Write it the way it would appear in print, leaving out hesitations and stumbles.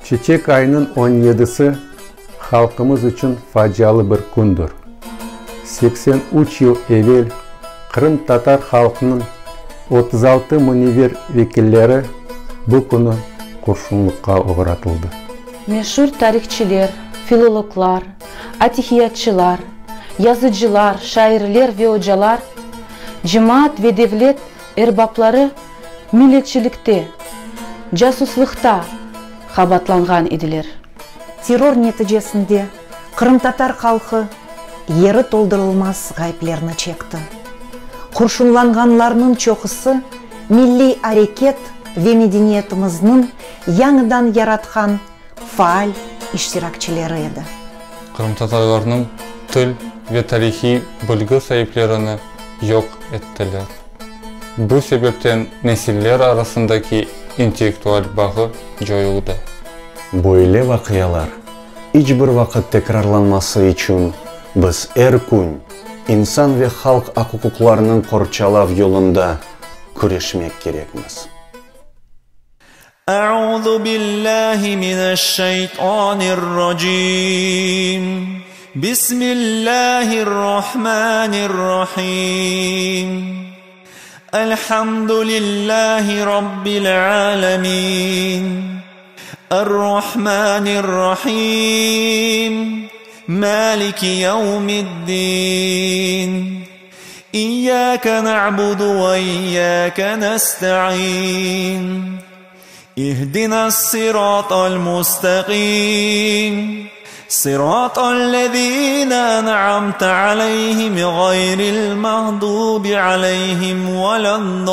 Çiçek ayınıñ on yedisi halqımız içün facialı bir kündir. 83 yıl evel qırımtatar halqınıñ 36 münevver vekilleri bu künü qurşunlıqqa oğratıldı. Meşur tarihçiler, filologlar, atihiyatçılar, yazıcılar, şairler ve ocalar, cemaat ve devlet erbapları milletçilikte, casuslıqta qabaatlanğan ediler. Terror neticesinde qırımtatar halqı yeri toldurılmaz ğayıplerni çekti. Qurşunlanğanlarnıñ çoqusı milliy areket ve medeniyetimizniñ yañıdan yaratqan faal iştirakçileri edi. Qırımtatarlarnıñ til ve tarihiy bilgi saiplerini yoq ettiler. Bu sebepten nesiller arasındaki intellektual bağı coyuldı. Böyle vaqialar iç bir vaqıt tekrarlanması içün biz er kün insan ve halq aq-uquqlarınıñ qorçalav yolunda küreşmek kerekmiz. Euzu billahi mineşşeytanirracim. Bismillahirrahmanirrahim. Elhamdülillahi rabbil alemin. Errahmanirrahim. Maliki yevmiddin. İyyâke na'budu ve iyyâke nesta'in. İhdinas-sıratal mustaqim. Sıratal-lezîne en'amte aleyhim gayril mağdubi aleyhim veled-dâllin.